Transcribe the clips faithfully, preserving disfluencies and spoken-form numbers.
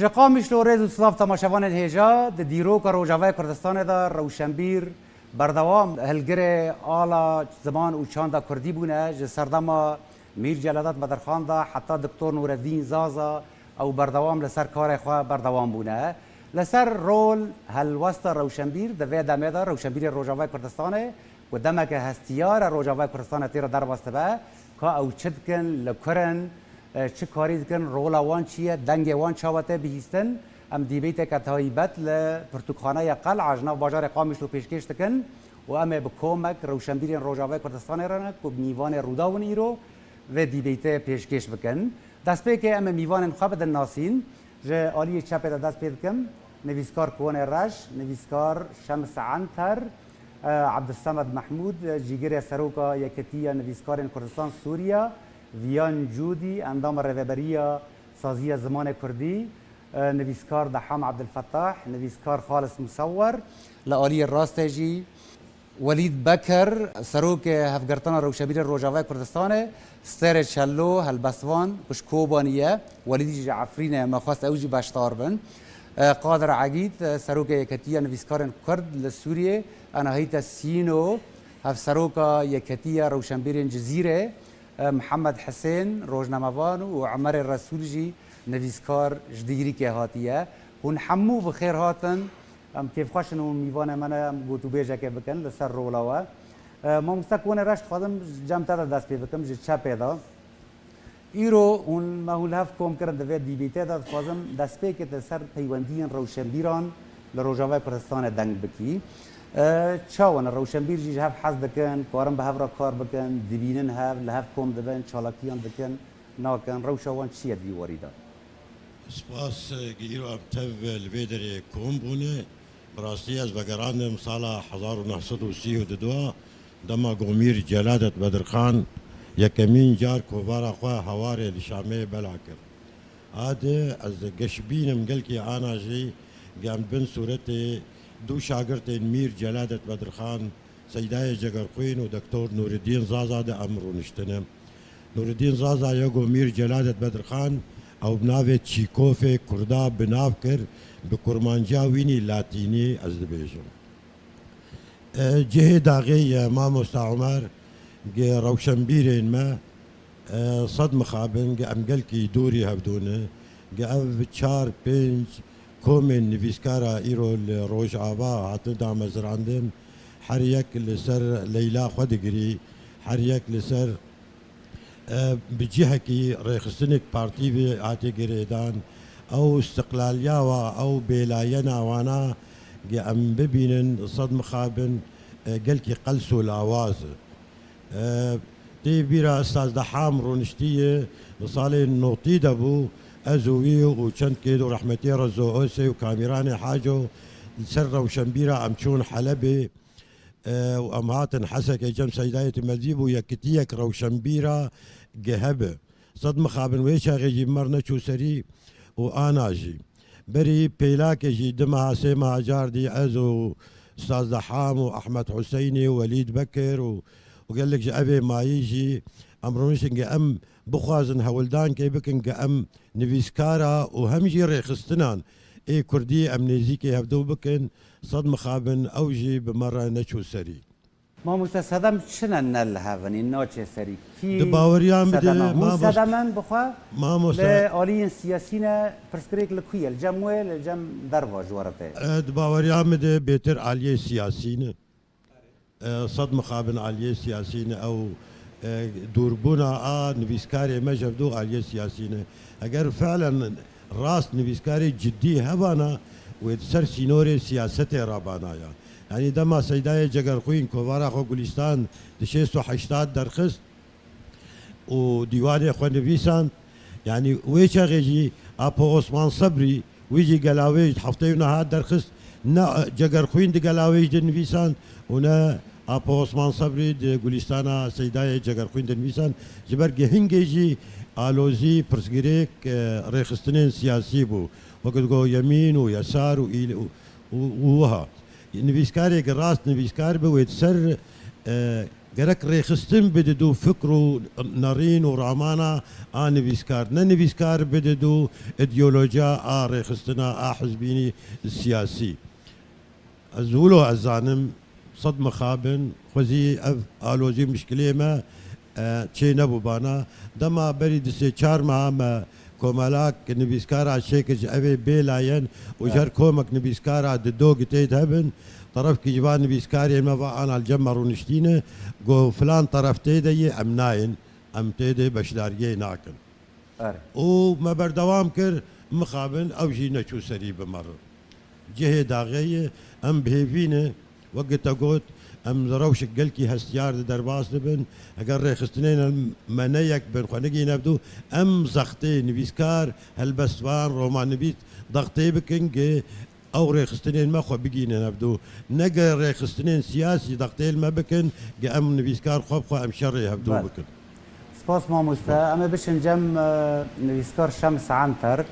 Ji Qamişlo rêz û silav temaşevanên hêja, di dîroka Rojavayê Kurdistanê de rewşenbîr berdewam hilgirê ala ziman û çanda kurdî bûne, ji serdema Mîr Celadet Bedirxan de heta Doktor Nureddîn Zaza ew berdewam li ser karê xwe berdewam bûne. Li ser rol helwesta rewşenbîr di vê demê de rewşenbîrê Rojavayê Kurdistanê ku demeke hestiyar e Rojavayê Kurdistanê tê re derbas dibe, ka ew çi dikin, li kur in, e, çi karî dikin, rola wan çi ye, dengê wan çawa tê bihîstin. Em dîbeyteke taybet li Pirtûkxaneya Qel'a ji nav bajarê Qamişlo pêşkêş dikin û em ê bi komek rewşenbîrên Rojavayê Kurdistanê re ne ku mîvanê Rûdaw in îro vê dîbeytê pêşkêş bikin. Destpêkê em ê mîvanên xwe bidin nasîn. Ji aliyê çepê de dest pê dikim. Nivîskar Kuwanê Reş, nivîskar Şems Enter, e, Abdulsemed Mehmûd, e, cîgirê seroka Yeketiya Nivîskarên Kurdistan Sûriya, Viyan Cûdî, endama Rêveberiya Saziya Zimanê Kurdî, e, nivîskar Deham Abdulfetah, nivîskar Xalis Musewwer, li aliyê rastê jî Welîd Bekir, serokê Hevgirtina Rewşenbîrê Rojavayê Kurdistanê, Stêrê Çello, helbestvan, ku ji Kobanî ye, Welîdî jî ji Efrînê, me xwest ew jî beşdar bin. E, Qadir Egîd, e, serokê Yeketiya Nivîskarên Kurd li Sûriyê, Enahîte Sîno, hevseroka Yeketiya Rewşenbîrên Cizîrê, e, Mihemed Hisên, rojnamevan û Emerê Resûl jî nivîskar ji Dîgrîkê hatiye. Hûn hemû bi xêr hatin. Em kêfxweş in û mîvanê me ne, em gotûbêjekê bikin li ser rola we. E, mamoste Kuwanê Reş, dixwazim cem te de dest pê bikim, ji çepê de. Îro hûn me hûn li hev kom kirin di vê dîbîtê de, dixwazim destpêkê te ser peywendiyên rewşenbîran li Rojavayê Kurdistanê deng bikî. E, çawa ne rewşenbîr jî ji hev hez dikin, karin bi hev re kar bikin, dibînin hev, li hev kom dibin, çalakiyan dikin, nakin, rewşa wan çi ye di vî warî de? Spas, e, gi îro em tev li vê derê kom bûne. Bi rastî ez vegerandim sala hezar û neh sed û sî û du, dema ku Mîr Celadet Bedirxan yekemîn car kovara xwe Hewarê li Şamê bela kir. Adi ez geşbînim gelkî ana jî gem bin sûretê du şagirtên Mîr Celadet Bedirxan, Seydayê Cegerxwîn û Doktor Nûreddîn Zaza de em rûniştine. Nûreddîn Zaza ya ku Mîr Celadet Bedirxan ew bi navê Çîkofê Kurda bi nav kir, bi kurmanciya wînî latînî ez dibêjim. E, cihê daxê ye, mamosta Omer, gi rewşenbîrên me, e, sed mixabin, gi em gelkî dûrî hevdû ne, gi ev çar pênc komên nivîskara îro li Rojava hatin damezrandin, her yek li ser leyla xwe digirî, her yek li ser e, bi cihekî rêxistinek partî ve hate girêdan, ew istiqlaliya wa, ew bêlayena wana ge em bibînin, sed mixabin, e, gelkî qels û lawaz e. E, tê bîra Ustaz Deham rûniştiye, li salên notî de bû, ez û wî û çend kêd û rehmetî Rezo Osê û Kamîranê Haco li ser rewşenbîra em çûn Helebê. E, û em hatin Hesekê cem Seydayê Timedî bû yekitiyek rewşenbîra ge hebe. Sed mixabin wê çaxê jî mer neçû serî û ana jî. Berî pêlakê jî di meha sê meha car dî ez û Ustaz Deham û Ehmed Huseynî û Welîd Bekir û, û gelek ji evê mayî jî em rûniştin ge em bixwazin hewldankê bikin ge em nivîskara û hem jî rêxistinan ê kurdî em nêzîkê hevdû bikin, sed mixabin ew jî bi me re neçû serî. Mamoste, sedem çi ne, ne li hev in, naçe serî? Kî sedem e? Hûn sedem in bi xwe? Mamoste, li aliyên siyasî ne, pirsgirêk li ku ye? Li cem wê, li cem derva ji we re tê? E, di baweriya min de bêtir aliyê siyasî ne. E, sed mixabin aliyê siyasî ne ew, e, dûrbûna a nivîskarê me ji hevdû aliyê siyasî ne. Eger fi'len rast nivîskarê cidî hebana, wê di ser sînorê siyasetê rabana ya. Yanî dema Seydayê Cegerxwîn kovara xwe Gulîstan di şêst û heştad derxist, û dîwanê xwe nivîsand. Yanî wê çaxê jî Apo Osman Sebrî, wî jî Gelawêj di heftê û neh hat derxist. Ne Cegerxwîn di Gelawêj de nivîsand û ne Apo Osman Sebrî di Gulîstana Seydayê Cegerxwîn de nivîsand. Ji ber gehingê jî alozî pirsgirêk, e, rêxistinên siyasî bû. Wekî digo yemîn û yesar û îl-, û, û, û wiha. Nivîskarê ki rast nivîskar bi wê di ser, e, Gerek rêxistin bididû fikr û nerîn û ramana a nivîskar, ne nivîskar bididû îdeolojiya a rêxistina a hizbînî siyasî. Ez wilo ez zanim, sed mixabin, xwezî ev alozî mişkilê me, e, çê nebûbana. Dema berî di sê çar meha me komelak nivîskara çêkir ji evê bê layen û ji her komek nivîskara di do gitê de hebin, terefkî ji van nivîskarên me va ana li cem me rûniştîne, got filan teref tê de yê, em nayên, em tê de beşdariyê nakin. Erê. Û me berdewam kir, mixabin ew jî neçû serî bi me re. Cihê daxê ye, em bi hêvî ne, wek te got, em li rewşek gelkî hestiyar de derbas dibin. Heger rêxistinên me ne yek bin, xwe negihîne bi dû, em zextê nivîskar, helbestvan, romannivîs zextê bikin, gi ew rêxistinên me xwe bigihînin hevdû. Ne gi rêxistinên siyasî zextê li me bikin, gi em nivîskar xwe bi xwe em şerê hevdû Bel. bikin. Spas mamoste. Em ê biçin cem, e, nivîskar Şems Anter.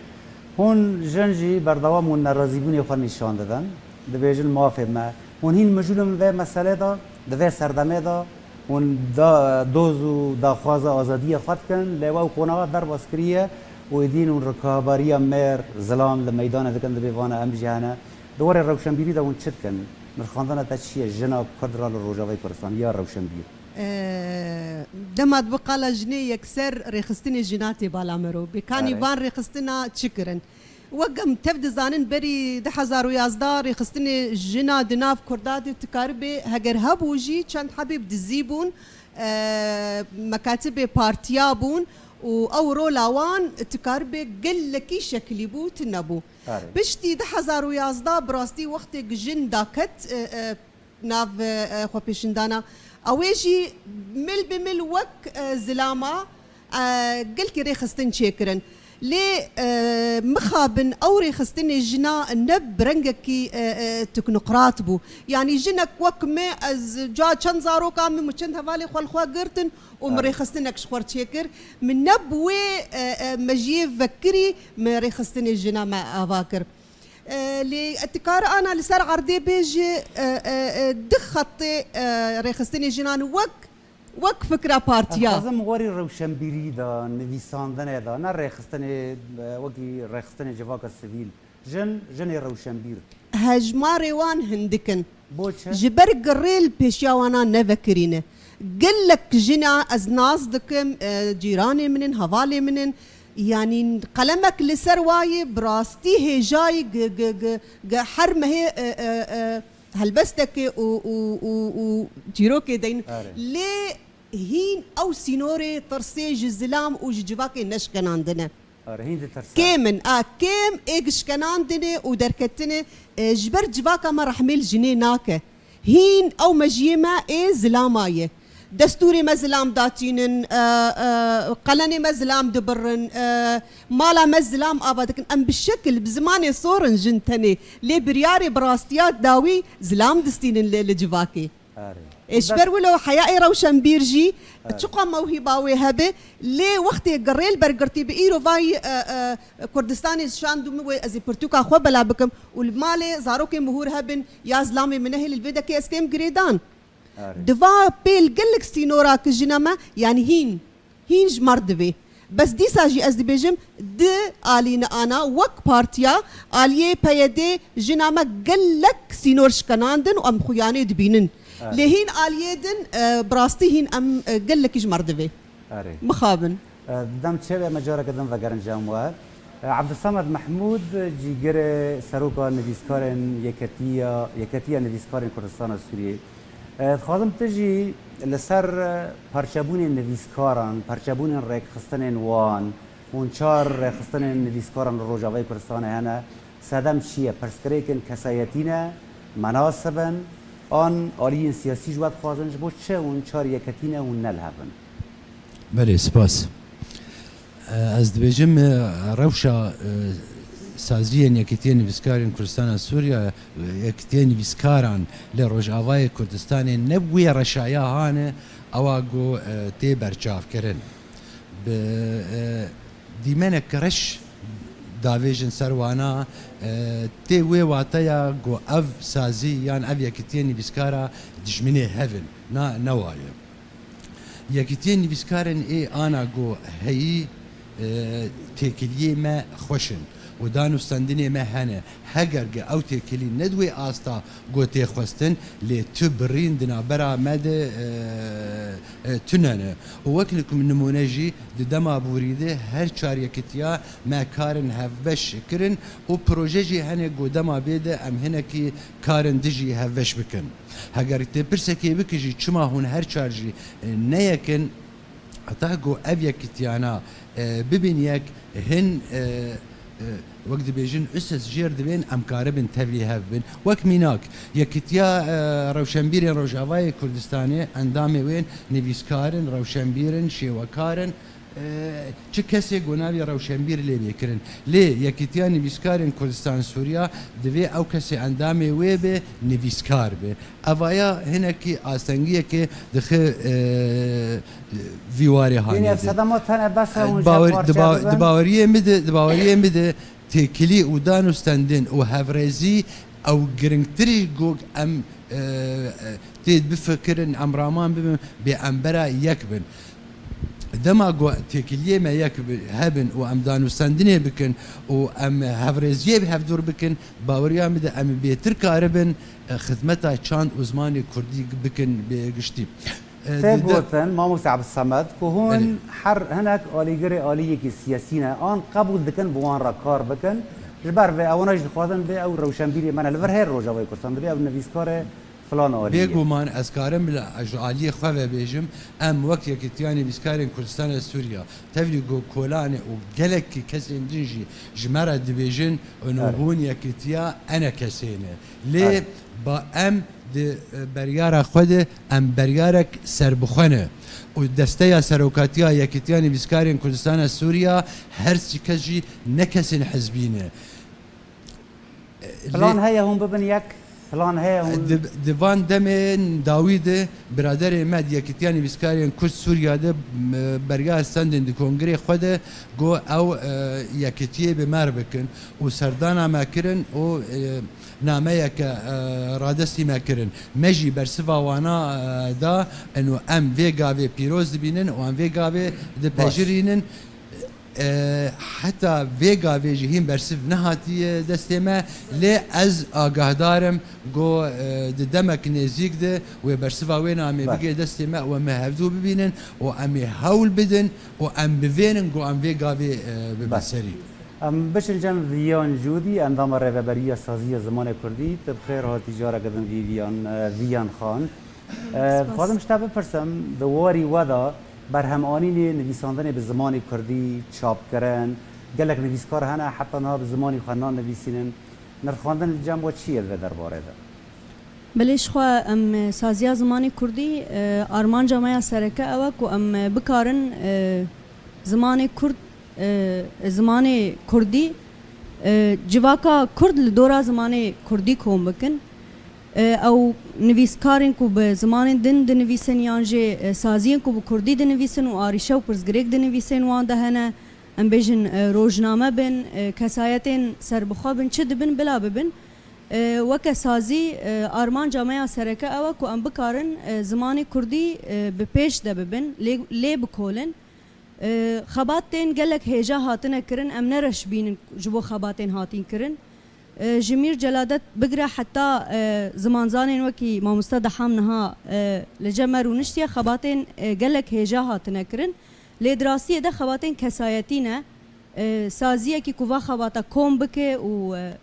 Hûn jin jî berdewam hûn nerazîbûnê xwe nîşan didin. Dibêjin mafê me. Hûn hîn mijûl in vê meselê de, di vê serdemê de hûn da, doz û daxwaza azadiyê xwe dikin, lê we ew qonaxa derbas kiriye û êdî hûn rikabariya mêr, zilam li meydanê dikin, dibê vana em jî hene. Di warê rewşenbîrî de hûn çi dikin? Nirxandina te çi ye? Jina Kurd re li Rojavayê Kurdistanê ya rewşenbîr? Eee, dema dibe qala jinê yekser rêxistinê jina tê bala mero. Bêkanî Erê. van rêxistina çi kirin? Wek em tev dizanin berî du hezar û yazdeh rêxistinê jina di nav Kurda de tikaribe heger hebû jî çend hebê bi dizî bûn, eee, mekatibê partiya bûn û ew rola wan tikaribe gelekî şekilî bû, tune bû. Erê. Piştî du hezar û yazdeh bi rastî wextê ku jin daket, eee, eee, nav, e, xwepêşindana. Ew ê jî mil bi mil wek, e, zilama, e, gelkî rêxistin çêkirin. Lê, e, mixabin ew rêxistinê jina ne bi rengekî, e, e, teknokrat bû. Yanî jinek wek me, ez ca çend zaroka min, min çend hevalê xwe li xwe girtin û min Evet. rêxistinek ji xwe çêkir. Min ne bi wê, e, e, mejiyê vekirî min rêxistinê jina me ava kir. E, lê tu kar ana li ser erdê bêjî, e, e, e, du xetê, e, rêxistinê jinan wek, wek fikra partiya. Ez dixwazim warî rewşenbîrî de, nivîsandinê de, ne rêxistinê, e, wekî rêxistinê civaka sivîl. Jin, jinê rewşenbîr. Hejmarê wan hindik in. Bo çi? Ji ber girê li pêşiya wana nevekirîne. Gelek jina ez nas dikim, e, cîranê min in, hevalê min in. Yanî qelemek li ser wayê bi rastî hêjayî gi, gi, gi, gi her mehê, e, e, e, helbestekê û, û, û, û çîrokê deyn. Erê. Lê hîn ew sînorê tirsê ji zilam û ji civakê neşkenandine. Erê, hîn ditirse. Kêm in, a, kêm ê gişkenandine û derketine, e, ji ber civaka me rehmê li jinê nake. Hîn ew mejiyê me ê zilama ye. Destûrê me zilam datînin, e, e, qelenê me zilam dibirin, e, mala me zilam ava dikin. Em bi şekil, bi zimanê sor in jin tenê. Lê biryarê bi rastiya dawî zilam distînin li, li civakê. Erê. Ê, ji ber wilo heya ê rewşenbîr jî, Evet. çiqa mewhîba wê hebe, lê wextê girê li ber girtî bi îro vayî, e, e, Kurdistanê şand û min wê ez ê pirtûka xwe bela bikim û li malê zarokên mihûr hebin ya zilamê min nehêlî li vê dekê ez kêm girêdan. Erê. Diva pêl gelek sînora ki jina me, yanî hîn, hîn ji me re divê. Bes dîsa jî ez dibêjim, di alî ne ana wek partiya, aliyê P Y D jina me gelek sînor şkenandin û em xuyanê dibînin. Erê. Lê hîn aliyê din, e, bi rastî hîn em, e, gelekî ji me re divê. Erê. Mixabin. E, dem çê ve me careke din vegerin cem we. E, Ebdulsamed Mehmûd, cîgirê seroka nivîskarên Yeketiya, Yeketiya Nivîskarên Kurdistana Sûriyê. E, dixwazim tu jî li ser, e, parçebûnên nivîskaran, parçebûnên rêkxistinên wan, hûn çar rêxistinên nivîskaran li Rojavayê Kurdistanê hene, sedem çi ye? Pirsgirêkên kesayetî ne, menasib in, an aliyên siyasî ji we dixwazin, ji bo çi hûn çar yeketî ne, hûn ne li hev in? Belê, spas. Ez dibêjim, e, rewşa, e, saziyên Yekîtiyên Nivîskarên Kurdistana Sûriye, e, Yekîtiyên Nivîskaran li Rojavayê Kurdistanê ne bi wê reşaya hane, ewa ku, e, tê berçavkirin. Bi, e, dîmenek reş davêjin ser wana, e, tê wê wateya ku ev sazî yan ev Yekîtiyên Nivîskara dijminê hev in. Na, ne wa ye. Yekîtiyên nivîskarên ê ana ku heyî, e, têkiliyê me xweş in û danûstendinê me hene. Heger ku ew têkilî ne di wê asta ku tê xwestin, lê tu birîn di navbera me de, e, e, tune ne. Û wek nik-, nimûne jî di dema borî de her çar yekîtiya me karin hevbeş kirin û proje jî hene ku dema bê de em hinekî karin dijî hevbeş bikin. Heger tê pirsekê bike jî çima hûn her çar jî, e, ne yek in, heta ku ev yekîtiyana, e, bibin yek, hin, e, e, wek dibêjin, üst jêr dibên, em karibin tevlî hev bin. Wek mînak, Yekîtiya, e, Rewşenbîrên Rojavayê Kurdistanê, endamê wên nivîskar in, rewşenbîr in, şêwekar in, e, çi kesê ku navê rewşenbîr lê bê kirin. Lê Yekîtiya Nivîskarên Kurdistan Sûriya divê ew kesê endamê wê be, nivîskar be. Evaya hinekî astengiyekê dixe, e, vî warê hanê de. Sedema tene bes e, hûn ji hev parçe bibin. Di baweriyê min de, di baweriyê min de têkilî û danûstendin û hevrêzî ew giringtirî ku em, e, e, tê bifikirin, em raman bibin, bê em bera yek bin. Dema ku têkiliyê me yek bi-, hebin û em danûstendinê bikin û em hevrêziyê bi hevdûr bikin, baweriya min de em bêtir karibin, e, xizmeta çand û zimanê kurdî bikin bê giştî. E, Tê di-, de- gotin, Mamoste Ebdulsemed, ku hûn Belê. her hinek alîgirê aliyekî siyasî ne, an qebûl dikin bi wan re kar bikin. Ji ber vê ewana jî dixwazin bê ew rewşenbîrê me ne. Li vir her Rojavayê Kurdistan dibê ew nivîskarê filan aliyê. Bêguman ez karim li, ji aliyê xwe ve bêjim, em wek Yekîtiya Nivîskarên Kurdistana Sûriya, tevlî ku kolanê û gelekî kesên din jî ji me re dibêjin, û Evet. hûn yekîtiya ene kesê ne. Lê Evet. ba em di, e, beryara xwe de em beryarek serbixwe ne. Û desteya serokatiya Yekîtiya Nivîskarên Kurdistana Sûriya her sî kes jî ne kesên hizbî ne. E, Plan lê heye hûn bibin yek? Plan heye hûn? Di, di van demên dawî de biraderê me di Yekîtiya Nivîskarên Kurd Sûriya de, m, beryar stendên di kongrê xwe de got ew, e, yekîtiyê bi me re bikin û serdana me kirin û, e, nameyeke, e, radestî me kirin. Me jî bersiva wana, e, da, eno em vê gavê pîroz dibînin û em vê gavê Baş. dipejirînin. E, heta vê gavê jî hîn bersiv nehatiye destê me, lê ez agahdar im ku, e, di demek nêzîk de wê bersiva wê namê Baş. bigê destê me û em ê hevdû bibînin û em ê hewl bidin û em bivênin ku em vê gavê, e, bibin Baş. serî. Em biçin cem Viyan Cûdî, endama Rêveberiya Saziya Zimanê Kurdî. Tu bi xêr hatî careke din vî Viyan, e, Viyan Xan. E, Spas. Dixwazim ji te bipirsim, di warî we de berhemanînê nivîsandinê bi zimanê kurdî, çapkirin, gelek nivîskar hene heta niha bi zimanê xwe nanivîsînin. Nirxandin li cem we çi ye di vê derbarê de? Belê, ji xwe em, e, Saziya Zimanê Kurdî, e, armanca me ya sereke ew e ku em, e, bikarin, e, zimanê kurd, e, zimanê kurdî, e, civaka kurd li dora zimanê kurdî kom bikin. E, ew nivîskarên ku bi zimanên din dinivîsin yan jî, e, saziyên ku bi kurdî dinivîsin û arîşe û pirsgirêk di nivîsên wan de hene, em bêjin, e, rojname bin, e, kesayetên serbixwe bin, çi dibin bila bibin, E, weke sazî, e, armanca me ya sereke ew e ku em bikarin, e, zimanê kurdî, e, bi pêş de bibin, lê, lê bikolin. E, xebatên gelek hêja hatine kirin, em ne reş bînin ji bo xebatên hatîn kirin. E, ji Mîr Celadet bigire heta, e, zimanzanên wekî mamoste Deham niha, e, li cem me rûniştiye, xebatên, e, gelek hêja hatine kirin. Lê di rastiyê de xebatên kesayetî ne. E, saziyekî ku va xebata kom bike û, e,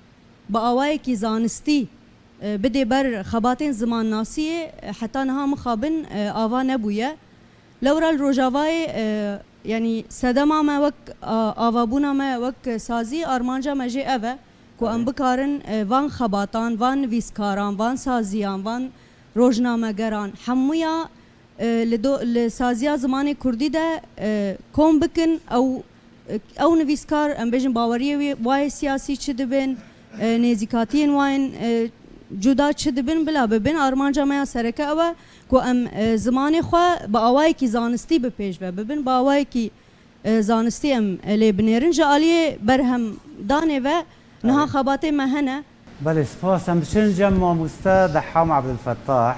bi awayekî zanistî, e, bidê ber xebatên zimannasiyê, e, heta niha mixabin, e, ava nebûye. Lewra li Rojavayê, e, yanî sedema me wek, a, avabûna me wek sazî, armanca me jê ev e ku em Erê. bikarin, e, van xebatan, van nivîskaran, van saziyan, van rojnamegeran, hemûya e, li do-, li saziya zimanê kurdî de, e, kom bikin, ew, e, ew nivîskar, em bêjin, baweriyê wê, wayê siyasî çi dibin, e, nêzîkatiyên wayên, e, cuda çi dibin, bila bibin. Armanca me ya sereke ew e ku em, e, zimanê xwe bi awayekî zanistî bi pêş ve bibin, bi awayekî e, zanistî em, e, lê binêrin. Ji aliyê berhemdanê ve niha Erê. xebatê me hene. Belê, spas. Em diçin cem mamoste Deham Ebdulfetah.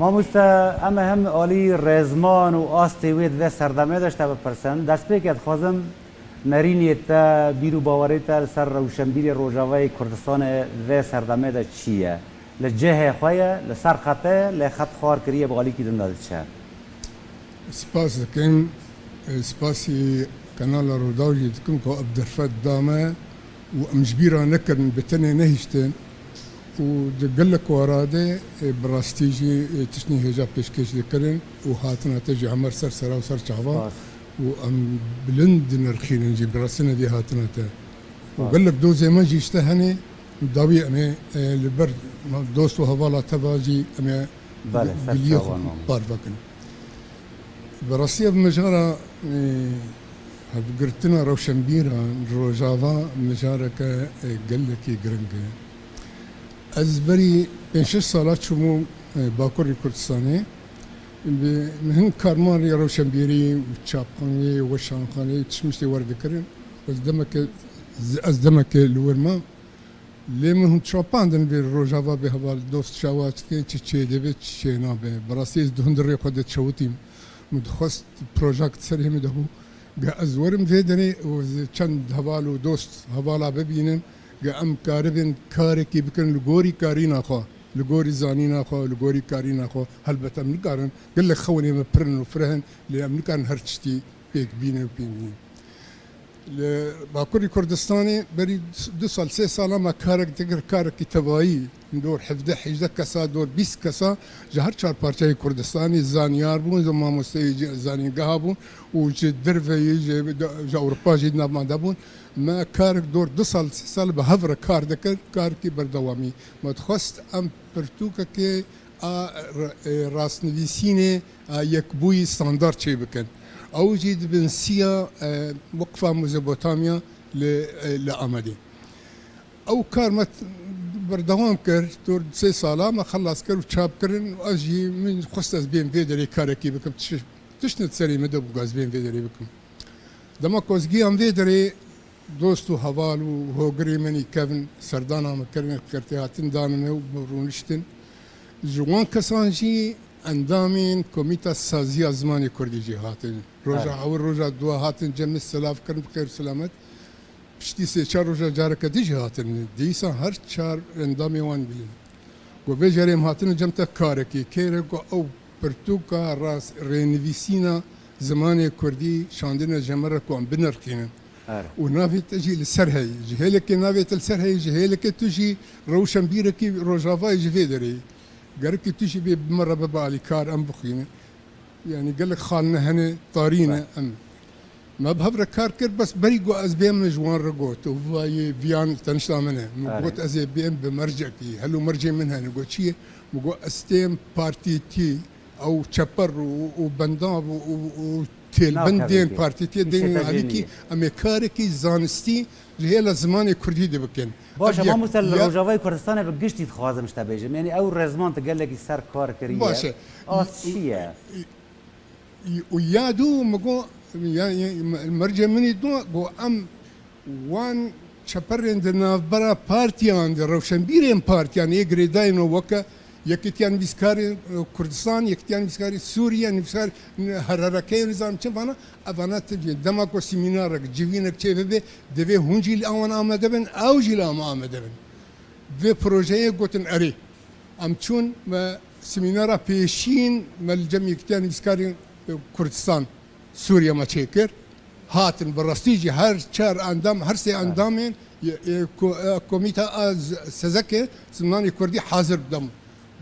Mamoste, em ê hem alî rêzman û astê wê di vê serdemê de ji te bipirsin. Destpêkê dixwazim nerînê te, bîr û bawerê te li ser rewşenbîrê Rojavayê Kurdistanê vê serdemê de çi ye? Li cihê xwe ye, li ser xet e, lê xet xwar kiriye, bi alîkî din de diçe. Spas dikim, e, spasî Kanala Rûdaw jî dikim ku ev derfet da me û em ji bîra nekirin, bi tenê nehiştin û di gelek wara de, e, bi rastî jî, e, tiştên hêja pêşkêş dikirin û hatina te jî hemer ser sera û ser çava Spas. Û em bilind dinirxînin jî, bi rastî ne vê hatina te. Û Spas. Gelek dozê me jî işte hene, dawî em ê, e, li ber dost û hevala te ve jî em ê Belê, ser giliyê çavan xwe mamoste. Parve kin. Bi rastî ev mijara, e, hevgirtina rewşenbîran Rojava mijareke, e, gelekî giring e. Ez berî pênc şeş sala çûbûm, e, Bakurê Kurdistanê. Bi, min hin karman rê rewşenbîrî û çapxaneyê, weşanxaneyê, tişt miştê werdikirin. Ez demeke, ez demeke li wir mam. Lê min hûn çapandin vê Rojava bê heval dost çawa dike, çi çêdibe, çi çênabe. Bi rastî ez di hundirê xwe de çewitîm. Min dixwest projek serê min de bû. Ge ez werim vê derê û ez çend heval û dost hevala bibînim, ge em karibin karekî bikin li gorî karîna xwe, li gorî zanîna xwe, li gorî karîna xwe. Helbet em nikarin, gelek xewnê me pirin û fireh in, lê em nikarin her tiştî pêk bînin û pêk bînin. Li Bakurê Kurdistanê berî du sal, sê sala me karek dikir, karekî tevayî, dor hevdeh hejdeh kesa, dor bîst kesa ji her çar parçeyê Kurdistanê zanyar bûn, ji mamosteyê ji zanîngeha bûn û ji derveyî, ji, ji Ewropa jî di nav me de bûn. Me karek dor du sal, sê sal bi hev re kar dikir, karekî berdewamî. Me dixwest em pirtûkekê a r-, e, rastnivîsînê a yekbûyî standard çêbikin. Ew jî di bin siya, e, Weqfa Mezopotamya li, e, li Amedê. Ew kar me t-, berdewam kir, dor sê sala me xelas kir û çap kirin û ez jî min xwest ez bêm vê derê karekî bikim. Tiş-, tişt ne di serê min de bû ez bêm vê derê bikim. Dema ku ez giyam vê derê, dost û heval û hogirê min î kevin serdana min kirin, kertê hatin dana me û rûniştin. Ji wan kesan jî endamên Komîta Saziya Zimanê Kurdî jî hatin. Roja Evet. Ewil, roja dua hatin cem min silav kirin bi xêr û selamet. Piştî sê çar roja careke din jî hatin. Dîsa her çar endamê wan bilind. Ku vê carê em hatine cem te karekî kêr e ku ew pirtûka rast rênivîsîna zimanê kurdî şandine ji me re ku em binirxînin. Are. Û navê te jî li ser heyî. Ji hêlekê navê te li ser heyî, ji hêlekê tu jî rewşenbîrekî Rojavayê ji vê derê yî. Gerekî tu jî bê bi me re bibe alîkar, em bixwînin. Yanî gelek xaline hene, tarî ne, Right. em. Me bi hev re kar kir, bes berî ku ez bêm min ji wan re got, û vayê viyan tenişta min e. Min Are. Got, ez ê bêm bi mercekî, hel û mercê min hene. Got, çi ye? Min got, ez têm partîtî, ew çeper û, û bendav û, û, û têlbendên Nakevin kê. Partîtiyê Îşê deynin te jê alîkî, nîye. Em ê karekî zanistî ji hêla zimanê kurdî de bikin. Baş e, Ev yek, mamoste, li ya Rojavayê Kurdistanê bi giştî dixwazim ji te bêjim. Yanî ew rêzman tu gelekî ser kar kiriye. Baş e. As çi ye? Û ya dû min got, ya, ya, mercê min î dû got, em wan çeperên di navbera partiyan de, rewşenbîrên partiyan ê girêdayî ne weke Yekîtiya Nivîskarên, e, Kurdistan, Yekîtiya Nivîskarên Sûriye, Nivîskar, H R R K, nizam çi vana, evana tevî. Dema ku semînarek, civînek çê bibe, divê hûn jî li awan amade bin, ew jî li awan amade bin. Vê projeyê gotin erê. Em çûn, me semînara pêşîn me li cem Yekîtiya Nivîskarên, e, Kurdistan, Sûriye me çêkir. Hatin bi rastî jî her çar endam, her sê endamên, e, e, ko-, e, Komîta a Z-, Sezekê Zimanê Kurdî hazir bidem.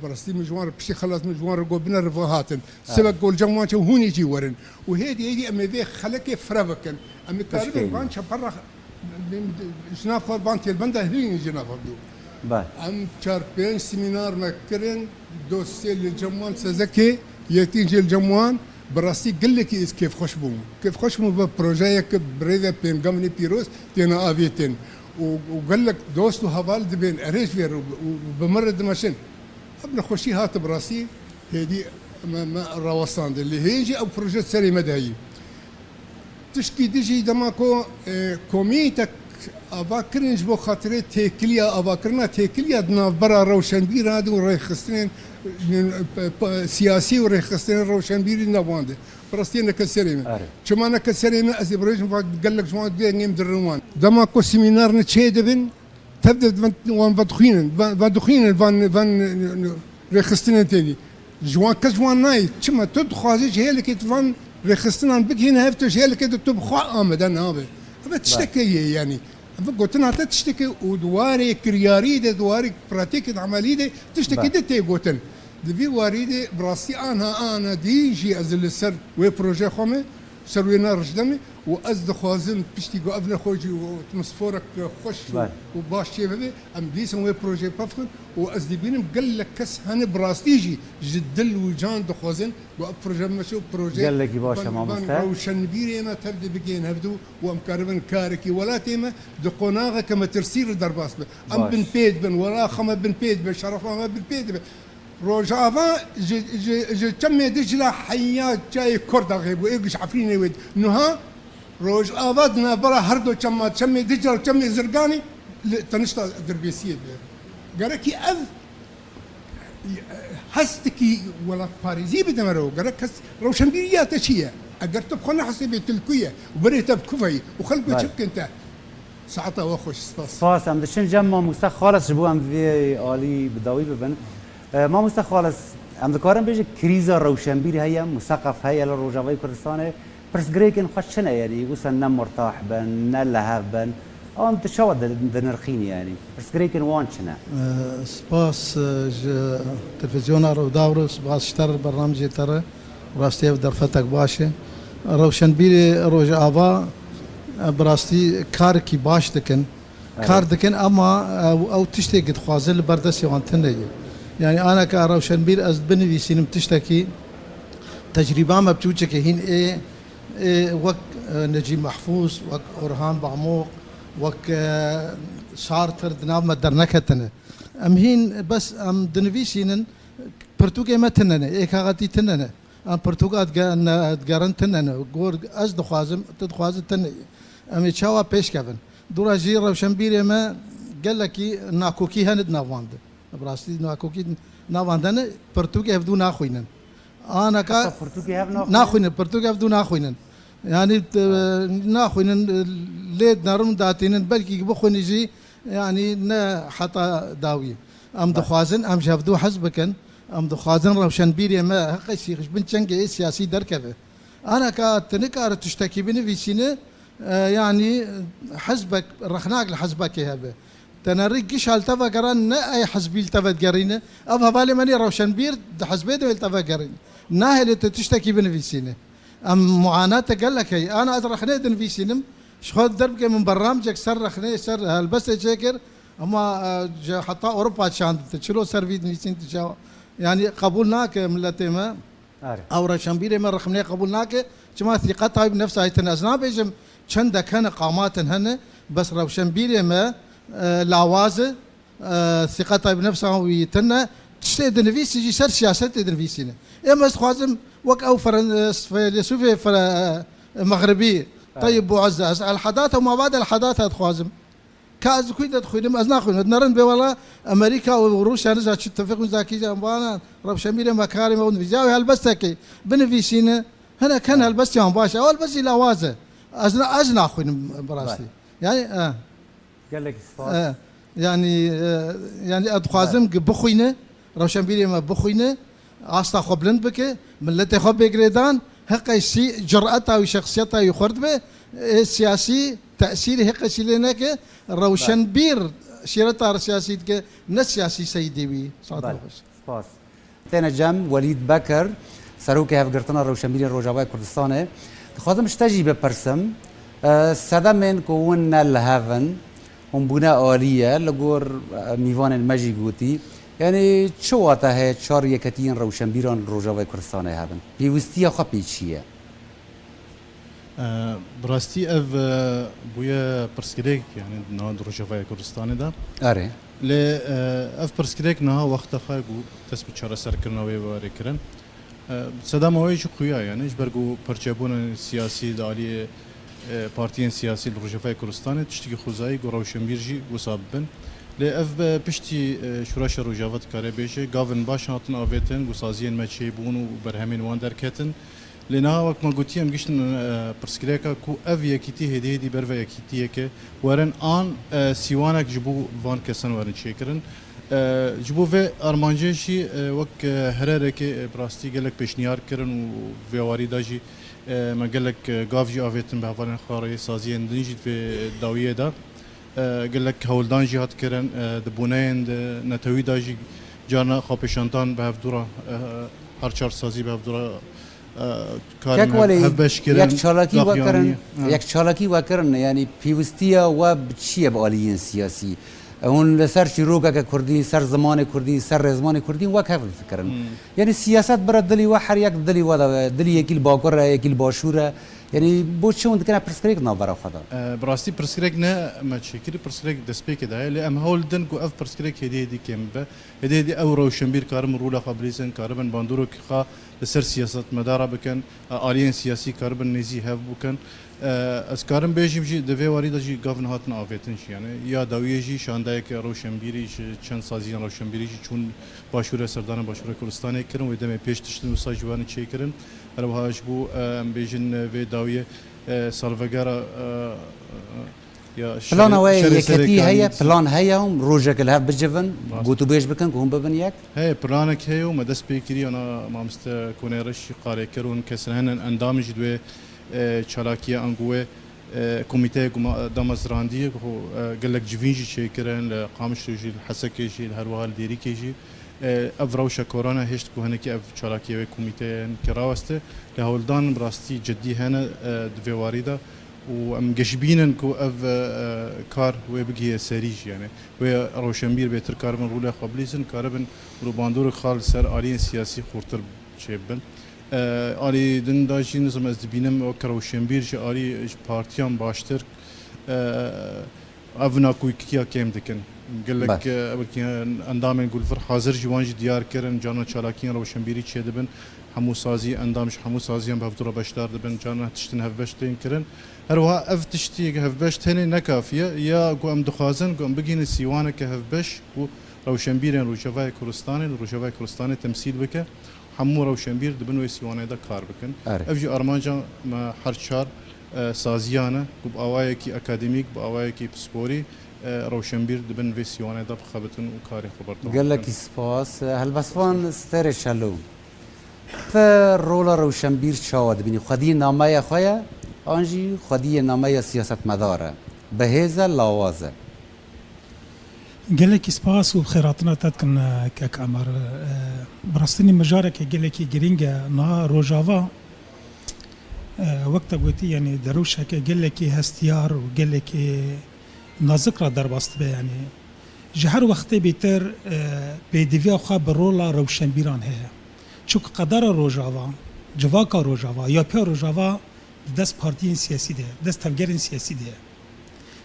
Bi rastî min ji wan re piştî xelas min ji wan re got, bine re va hatin. Sibek got li cem wan çi hûn ê jî werin. Û hêdî hêdî em ê vê xelekê fire bikin. Em ê karibin Pişkê. Van çeper re ji nav xwe van têlbenda hîn ji nav xwe bidin. Be. Em çar pênc semînar me kirin, dosyê li cem wan Sezekê, yekî jî li cem wan, bi rastî gelekî ez kêfxweş bûm. Kêfxweş bûm ve projeyeke birêve pênga min ê pîroz têne avêtin. Û, û gelek dost û heval dibên erê ji vê re û, û bi min re dimeşin. Ev nexweşî hate bi rastî hêdî me, me rawestandin. Lê hê jî ew proje serê me de heyî. Tişkî dijî dema ku, e, komîtek Ava kirin ji bo xatirê têkiliya, avakirina têkiliya di navbera rewşenbîran de û rêxistinên, e, p-, p-, siyasî û rêxistinên rewşenbîrî navwan de. Bi rastiyê neke serê min. Erê. Çima neke serê min, ez ê birêjim, va gelek ji wan dengê min dirin wan. Dema ku semînarine çê dibin, tev de van, wan vedixwînin, va-, vedixwînin, van, van, rêxistinên têdî. Ji wan kes ji wan nayê. Çima tu dixwazî ji hêlekê tu van rêxistinan bigihîne hev, tu ji hêlekê de tu bi xwe amade nabe. Ev tiştekê ye yanî. Ev gotina te tiştekê û di warê kiryarî de, di warê pratîkê de, emelî de tiştekê Be. de tê gotin. Di vî warî de bi rastî anha, ana dî jî ez li ser wê proje xwe me, ser wê na rij de me û ez dixwazim piştî ku ev nexwe jî û atmosferek xweş û, Be. û baş çê bibe, em dîsan wê projeyê pevxin û ez dibînim gelek kes hene bi rastî jî ji dil û can dixwazin ku ev proje bimeşe û projeyê Gelekî baş e, van, van mamoste. rewşenbîrê me tev de bigihên hevdû û em karibin karekî welatê me di qonaxeke metirsî re derbas be. Em Baş. bin pê dibin, welaxa me bin pê dibe, şerefa me bin pê dibe. Rojava ji, ji, ji çemê Dicla heya çayê Kordaxê bû, ê ji Efrînê wê. Niha Rojava di navbera her du çema, çemê Dicla û çemê Zirganê, li tenişta Dirbêsiyê dibe. Gerekî ev hestekî welatparêzî bide me re. Gerek kes rewşenbîriya te çi ye? Eger tu bi xwe nehesibê, tu li ku ye? Û berê te bi ku ve yî? Û xelk wê Belê. çi bikin te? Saeta we xweş, spas. Spas, em diçin cem mamoste Xalis ji bo em vê alî bi dawî bibin. E, mamoste Xalis, em dikarin bêjin krîza rewşenbîr heye, museqef heye li Rojavayê Kurdistanê. Pirsgirêkên xwe çi ne, yanî wisa ne murtah bin, ne li hev bin. An tu çawa di-, dinirxînî, yanî pirsgirêkên wan çi ne? E, spas, e, ji televîzyona Rûdaw re, spas ji te re, bernamecê te re. Rastî ev derfetek baş e. Rewşenbîrê Rojava, e, bi rastî karekî baş dikin. Evet. Kar dikin, ama ew, ew tiştê ku dixwazin li ber destê wan tune ye. Yanî aneka rewşenbîr ez binivîsînim tiştekî, tecrîba me biçûçikê hîn ê, ê wek, e, Necîb Mehfûz, wek Orhan Pamuk, wek, e, Sartre di nav me derneketine. Em hîn bes em dinivîsînin, pirtûkê me tune ne, ê kaxetî tune ne. Em pirtûka dige-, ne, digerin tune ne. Gor ez dixwazim, tu dixwazî tune ye. Em ê çawa pêş kevin? Dûra jî rewşenbîrê me gelekî nakokî hene di nav wan de. Bi rastî nakokî nav wan de ne, pirtûkê hevdû naxwînin. Aneka Heta pirtûkê hev naxwînin? naxwînin, pirtûkê hevdû naxwînin. Yanî, e, naxwînin, e, lê dinerin û datînin, belkî bixwînin jî, yanî ne heta dawî. Em Baş. dixwazin, em ji hevdû hez bikin, em dixwazin rewşenbîrê me heqê sî-, ji bin çengê siyasî derkeve. Aneka tu nikare tiştekî binivîsîne, e, yanî hizbek, rexnak li hizbekê hebe. Te nerî giş hal te vegeran, ne ey hizbî li te vedigerîne. Ev hevalê me nê rewşenbîr di hizbê de wê li te vegerîne. Nahêlê tu tiştekî binivîsîne. Em muanate gelek heye. Ana ez rexnê dinivîsînim. Ji xwe derbikê min bernamecek ser rexnê, ser helbestê çêkir. Ema, e, ji heta Ewropa çand, tu çilo ser vî dinivîsîn, tu çawa? Yanî qebûl nake miletê me. Are. Ew rewşenbîrê me rexmê qebûl nake, çima sîqeta wî bi nefsa wî tune. Ez nabêjim çendek hene, qamatin hene, bes rewşenbîrê me, e, lawaz e, e, sîqeta wî bi nefsa wî tune. Tiştê dinivîsî jî ser siyasetê dinivîsîne. Êm ez dixwazim wek ew feren-, e, feylesûfê fere-, e, mexribî, Are. Tayyib Buazze, ez el-Hadata û mabad el-Hadata dixwazim. Ka ez di ku de dixwînim, ez naxwînim. Dinerin bê wela Amerîka û Rûsya niza çi tefîq û zakî jan bana, rewşenbîrê me karê me û nivîsî. Ew helbestekê binivîsîne, hinek hene helbestê wan baş e. Ew helbestî lawaz e. Ez na-, ez naxwînim bi rastî. Vay. Yani, e, Gelekî spas. e, yani, e, yani ez dixwazim Vay. ki bixwîne, rewşenbîrê me bixwîne, asta xwe bilind bike, miletê xwe bê girêdan, heqê sî, cureta wî, şexsiyeta wî xurt be, ê siyasî tesîrê heqê sî lê neke, rewşenbîr şîreta siyasî dike, ne siyasî seyidê wî. Saet Bale. xweş. Spas. Têne cem Welîd Bekir, Serokê Hevgirtina Rewşenbîrên Rojavayê Kurdistanê. Dixwazim ji te jî bipirsim, e, sedemên ku hûn ne li hev in, hûn bûne alî ye, li gor, e, mîvanên me jî gotî. Yanî çi wate heye çar yeketiyên rewşenbîran li Rojavayê Kurdistanê hebin? Pêwistiya xwe pê çi ye? E, bi rastî ev, e, bûye pirsgirêk, yani niha di Rojavayê Kurdistanê de. Erê. Lê, e, ev pirsgirêk niha wexta xwe ku dest bi çareserkirina wê warê kirin. E, sedema wê jî xuya, yani ji ber ku perçebûna siyasî di aliyê e, partiyên siyasî li Rojavayê Kurdistanê, tiştekî xwezayî ku rewşenbîr jî wisa bibin. Lê ev be piştî, e, Şoreşa Rojava dikare bêje, gavên baş hatin avêtin, ku saziyên me çêbûn û berhemên wan derketin. Lê niha wek me gotiye, em giştin, e, pirsgirêka ku ev yekîtî hêdî hêdî ber ve yekîtiyeke werin an, e, sîwanek ji bo van kesan werin çêkirin. E, ji bo vê armancê jî, e, wek, e, herêrekê, e, bi rastî gelek pêşniyar kirin û vê warî de jî, e, me gelek, e, gav jî avêtin bi hevalên xwe re yê saziyên din jî di vê dawiyê de. E, gelek hewldan jî hat kirin, e, di boneyên di netewî de jî carna xwepêşandan bi hevdû re, e, her çar sazî bi hevdû re, e, karin Kek hev-, welî, hevbeş kirin, yek çalakî daxuyanî. Wekirin, Ha. Yek çalakî wekirin, yanî pêwistiya we bi çi ye bi aliyên siyasî? Hûn li ser çîrokeke kurdî, ser zimanê kurdî, ser rêzmanê kurdî wek hev difikirin. Hmm. Yanî siyaset bira dilî we her yek dilî we de, dilî yekî li bakur e, yekî li başûr e. Yanî bo çi hûn dikine pirsgirêk navbera xwe de? E, bi rastî pirsgirêk ne me çêkirî, pirsgirêk destpêkê de ye. Lê em hewl din ku ev pirsgirêk hêdî hêdî kêm bibe. Hêdî hêdî ew rewşenbîr karibin rola xwe bilîzin, karibin bandorokê xwe li ser siyasetmedara bikin, e, aliyên siyasî karibin nêzî hev bikin. E, ez karim bêjim jî di vê warî de jî gavin hatin avêtin jî, yani ya dawiyê jî şandeyeke rewşenbîrî ji çend saziyên rewşenbîrî jî çûn başûrê serdana başûrê Kurdistanê kirin, wê demê pêş tiştin wisa ji wan çêkirin. Her wiha ji bo, e, em bêjin, e, vê dawiyê, e, salvegera, e, e, ya Plana şerê-, we şerê yeketî serê heye, Kanî. Plan heye hûn rojek li hev bicivin, Rast. Gotûbêj bikin ku hûn bibin yek? Heye, planek heye û me dest pê kiriye, ana mamoste Konê Reş jî qarê kir û hin kesin henin endamên jî di wê, e, çalakiye ango wê, e, komîteyê ku me damezrandiye, ku, e, gelek civîn jî çêkirin, li Qamişlo jî, li Hesekê jî, li her wiha li Dêrikê jî. E, ev rewşa korona hêşt ku hinekî ev çalakiye wê komîteyên ki raweste. Lê hewldan bi rastî cidî hene, e, di vê warî de û em geşbînin ku ev, e, kar wê bigihê serî jî, yani wê rewşenbîr bêtir karibin rolê xwe bilîzin, karibin rûbandorê xwe li ser aliyên siyasî xurtir çêbibin. E, alî din de jî nizam ez dibînim wek rewşenbîr ji alî ji partiyan baştir, e, ev nakokiya kêm dikin. Gelek, Baş. E, belkî endamên ku li vir hazir jî wan jî diyar kirin, carna çalakiyên rewşenbîrî çêdibin. Hemû sazî, endam ji hemû saziyan bi hevdû re beşdar dibin, carna tiştin hevbeş tên kirin. Her wiha ev tiştî hevbeş tenê ne kafî ye. Ya ku em dixwazin ku em bigihînin sîwaneke hevbeş ku rewşenbîrên Rojavayê Kurdistanê li Rojavayê Kurdistanê temsîl bike. Hemû rewşenbîr di bin wê sîwanê de kar bikin. Erê. Ev jî armanca me her çar, e, saziyan e ku bi awayekî akademîk, bi awayekî pisporî, e, rewşenbîr di bin vê sîwanê de bixebitin û karê xwe berdewam bikin. Gelekî spas. Helbestvan Sterê Çelo. Tu rola rewşenbîr çawa dibînî? Xwedî nameya xwe ye, an jî xwediyê nameya siyasetmedar e? Bi hêz e, lawaz e? Gelekî spas û xêrhatina te dikin, e, kek Emer. E, bi rastî mijareke gelekî girîng e. Niha Rojava, e, wek te gotî, yanî di rewşeke gelekî hestiyar û gelekî nazik re derbas dibe, yanî. Ji her wextê bêtir, e, pêdiviya xwe bi rola rewşenbîran heye. Çunku qedera Rojava, civaka Rojava, yapîya Rojava di dest partiyên siyasî de ye, dest tevgerên siyasî de ye.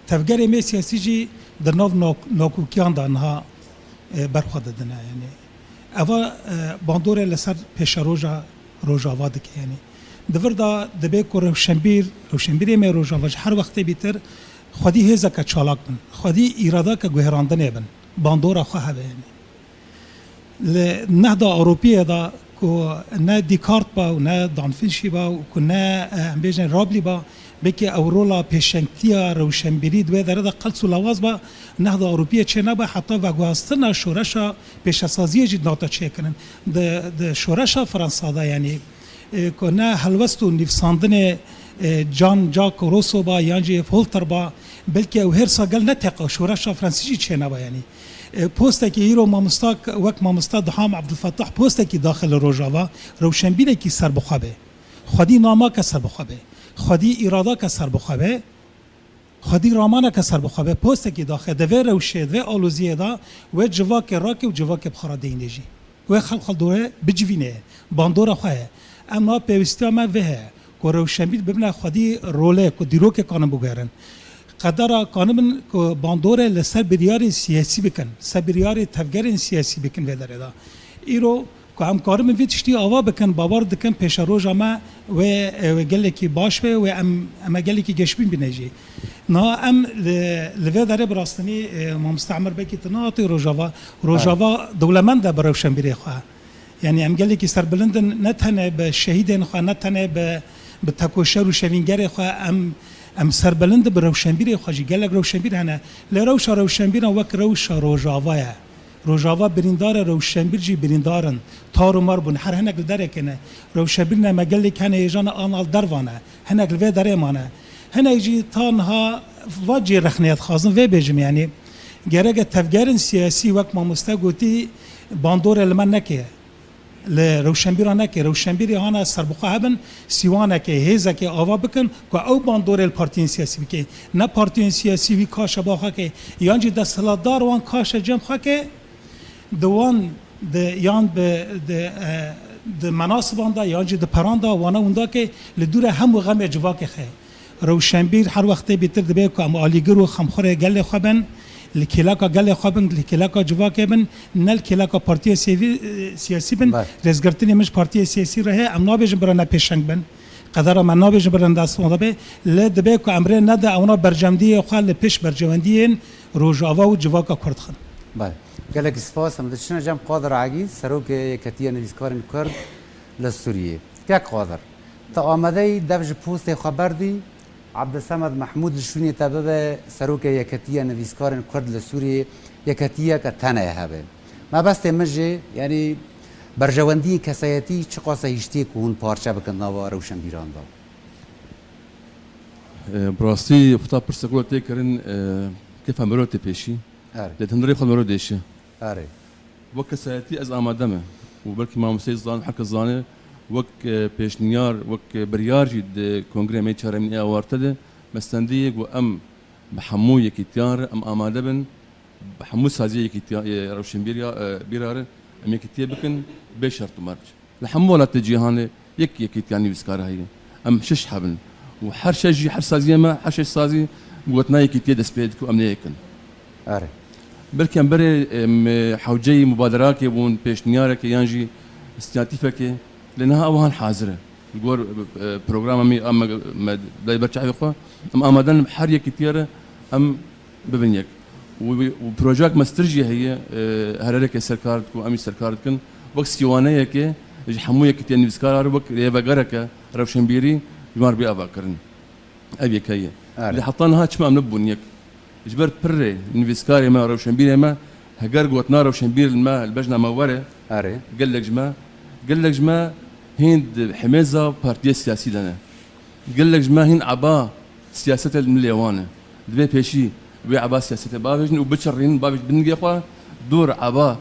Tevgerê me siyasî jî di nav nak-, nakokiyan de niha, e, berxwe didine. Yanî eva, e, bandorê li ser pêşeroja Rojava dike. Yanî di vir de dibe ku rewşenbîr, rewşenbîrê me Rojava ji her wextê bîtir xwedî hêzeke çalak bin, xwedî îradeke guherandinê bin, bandora xwe hebe. Yanî Li nehda Ewropiyê de ku ne Descartes ba û ne Danfîlşî ba û ku ne, eh, em bêjin Rablî ba, belkî ew rola pêşengtiya rewşenbîrî di wê derê de qels û lawaz ba, nehda Ewropiyê çê nebe, heta veguhastina şoreşa pêşesaziyê jî nate çêkirin. Di, di şoreşa Fransa de, yanî, e, ku ne helwest û nivîsandinê, e, Jean-Jacques Rousseau ba yan jî Voltaire ba, belkî ew hêrsa gel neteqa şoreşa Fransî jî çêneba, yanî. E, postekî îro mamosta, wek mamosta Diham Ebdulfetah postekî daxil Rojava, rewşenbîrekî serbixwe be. Xwedî namake serbixwe be. Xwedî îradake serbixwe be. Xwedî ramaneke serbixwe be, postekî daxe, di vê rewşê, di vê aloziyê de wê civakê rake û civakê bi xwe re deyne jî. Wê xelk xwe dore bicivîne, bandora xwe ye. Em niha pêwîstiya me vê heye, ku rewşenbîr bibine xwedî role, ku dîrokê kanin biguherin. Qedera kanibin ku bandorê li ser biryarên siyasî bikin, ser biryarê tevgerên siyasî bikin vê derê de. Îro Ku em karibin vê tiştî ava bikin, bawer dikin pêşeroja me wê, e, wê gelekî baş be, wê em, em ê gelekî geşbîn bine jî. Niha em li, li vê derê bi rastînî, e, mamoste Emir, belkî tu nehatî Rojava. Rojava dewlemend e bi rewşenbîrê xwe. Yani em gelekî serbilind in, ne tenê bi şehîdên xwe, ne tenê bi, bi tekoşer û şevîngerê xwe. Em, em serbilind in bi rewşenbîrê xwe jî. Gelek rewşenbîr hene. Lê rewşa rewşenbîran wek rewşa Rojava ye. Rojava birîndar e, rewşenbîr jî birîndar in. Tar û mar bûn. Her hinek li derê kene. Rewşenbîrên me gelek hene hêjan an al derva ne. Hinek li vê derê mane. Hinek jî ta niha va cî rexneyê dixwazim vê bêjim, yanî gereke tevgerên siyasî wek mamoste gotî bandorê li me neke. Li rewşenbîra neke. Rewşenbîrê hane serbixwe hebin, sîwaneke, hêzeke ava bikin ku ew bandorê li partiyên siyasî bike. Ne partiyên siyasî wî kaşe ba xwe ke, yan jî desthilatdar wan kaşe cem xwe ke, di wan, di, yan bi, di, e, di menasiban de, yan jî di peran de, wana winda ke li dûre hemû xemê civakê xe. Rewşenbîr her wext tê bîtir dibe ku em alîgir û xemxurê gelê xwe bin, li kêleka gelê xwe bin, li kêleka civakê bin, ne li kêleka partiyê sêvî-, e, siyasî bin. Ber. Rêzgirtinê min ji partiyê siyasî re heye, em nabêjin bira ne pêşeng bin. Qedera me nabêjin bira ne destvan de be, lê dibe ku em rê nede ewna berjewendiyê xwe li pêş berjewendiyên Rojava û civaka Kurd xin. Belê. Gelekî spas. Em diçine cem Qadir Egîz, Serokê Yeketiya Nivîskarên Kurd li Sûriyê. Kek Qadir, tu amadeyî dev ji postê xwe berdî, Abdulsemed Mehmûd li şûnê te bibe Serokê Yeketiya Nivîskarên Kurd li Sûriyê, yeketiyeke tenê hebe. Mebestê min jî, yanî berjewendiyên kesayetî çiqas e hiştê ku hûn parçe bikin nava rewşenbîran de? E, bi rastî, fita pirsek we tê kirin, e, kêfa mirov tê pêşî. Erê. Lê di hundirê xwe mirov dêşe. Erê. Wek kesayetî ez amade me. Û belkî mamosteyê zan, herkes zane, wek, e, pêşniyar, wek, e, biryar jî di kongrê me yê çaremîn ê awarte de me stendî, got em bi hemû yekîtiyan re em amade bin, bi hemû saziyê yekîtiya, e, rewşenbîriya, e, bîra re em yekîtiyê bikin, bê şert û merc. Li hemû welatê cîhanê yek yekîtiya nivîskara heye. Em şeş hebin. Û her şeş jî, her saziyê me, her şeş sazî gotina yekîtiyê dest pê dike û em nê yek in. Erê. Belkî em berê, em, hewceyî mubaderakê bûn, pêşniyarekê yan jî însiyatîfekê, lê niha ew han hazir e. Li gor, e, programa me, me, me dayê ber çavê xwe, em amade ne her yekîtiya re em bibin yek. Û, û projeyek mestir jî heye, e, herêrekê serkar dikin, em jî serkar dikin. Wek sîwaneyekê ji hemû yekîtiyên nivîskar re wek rêvegereke rewşenbîrî ji wan re bê avakirin. Ev yek heye. Erê. Lê heta niha çima em nebûn yek? Ji ber pirrê nivîskarê me, rewşenbîrê me, heger gotina rewşenbîr li me, li bejna me were, Erê. Gelek ji me, gelek ji me hîn di hemêza partiyê siyasî de ne. Gelek ji me hîn eba siyasetê li milê wan e. Divê pêşî wê eba siyasetê bavêjin û biçirînin, bavêjin bingê xwe dûr eba,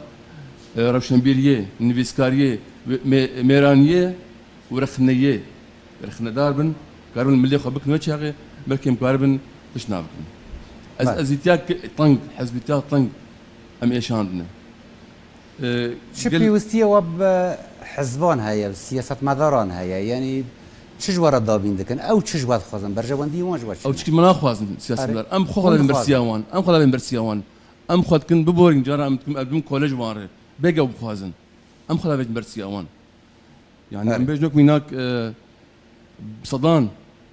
e, rewşenbîriyê, nivîskariyê, wê-, mê-, mêraniyê û rexneyê. Rexnedar bin, karibin milê xwe bikin wê çaxê, belkî em karibin tişt nabikin. Ez, Belê. ezîtiya ki-, teng, hezbîtiya teng em êşandine. E, Çi gel- pêwîstiyê we bi hizban heye, bi siyasetmedaran heye? Yanî çi ji we re dabîn dikin? Ew çi ji we dixwazin? Berjewendiyê wan ji we çi Ew ne? çikî min naxwazin siyasetmedar. Erê. Em xwe Hûn xwe dibin dixwazin. bersiya wan. Em xwe dibin bersiya wan. Em xwe dikin biborîn, cara em dikin, em dibin kolej wan re. Bêge ew bixwazin. Em xwe dibin bersiya wan. Yani Erê. em bêjin wek mînak, e, Bi sedan,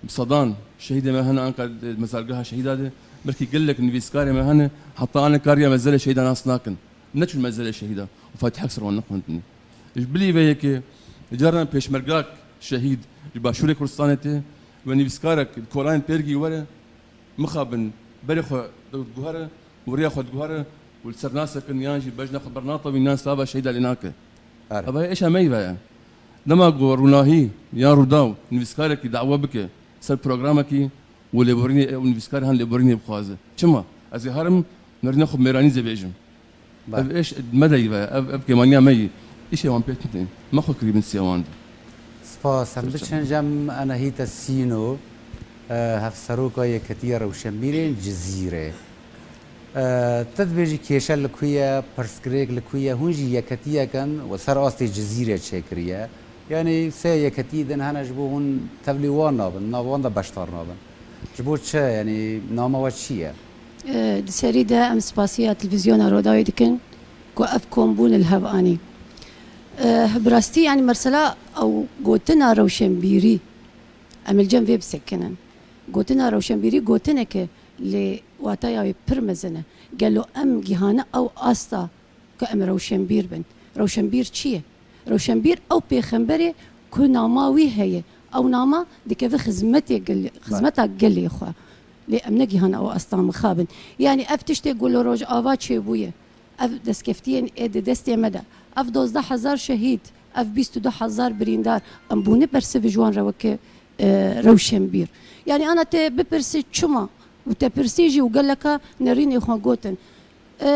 bi sedan şehîdê me hene anka di mezargeha şehîda de, belkî gelek nivîskarê me hene, heta anê kariya mezelê şehîda nas nakin. Neçûn mezelê şehîda û fatîhek ser wan nexwendinê. Ji bilî vê yekê, carna pêşmergak şehîd ji Başûrê Kurdistanê tê, we nivîskarek di kolayên pêrgî were, mixabin berê xwe diguhere û rêya xwe diguhere û li ser nasekin yan jî bejna xwe bernatewîn yan slava şehîda lê nake. Erê. Eva êşa me yî ve ye. Dema ku rûnahî yan Rûdaw nivîskarekî dawa bike ser programekî û lêborînê ew nivîskar han lêborînê bixwaze. Çima? Ez ê herim nerîna xwe mêranî zê bêjim. Belê. Ev êş me de yî ve, ev, ev kêmaniya me yî. Îşê wan pêk nitên. Me xwe kirî bin siya wan de. Spas. Em biçin cem Anahîta Sîno, e, hevseroka Yeketiya Rewşenbîrên Cizîrê. E, tu dibêjî kêşe li ku ye, pirsgirêk li ku ye, hûn jî yeketiyek in û ser astê Cizîrê çêkiriye. Yanî sê yeketiyî din hene ji bo hûn tevlî wan nabin, nav wan de beşdar nabin. Ji bo çi? Yanî nama we çi ye? E, di serî de em spasiya televîzyona Rodawê dikin ku ev kombûn li hev anî. Eh, bi rastî, yanî, mesela ew gotina rewşenbîrî, em li cem vê bisekinin. Gotina rewşenbîrî gotineke lê wataya wê pir mezin e. Gelo em gihane ew asta ku em rewşenbîr bin? Rewşenbîr çi ye? Rewşenbîr ew pêxemberê ku nama wî heye. Ew nama dikeve xizmetê gel-, xizmeta gelê xwe. Lê em negihane ew asta mixabin. Yanî ev tiştê ku li Rojava çêbûye. Ev destkeftiyên ê di destê me de. Ev dozdeh hezar şehîd, ev bîst û du hezar birîndar, em bûne bersiv ji wan re weke, e, rewşenbîr. Yanî ana te bipirsî çima û te pirsî jî û geleka nerînê xwe gotin. E,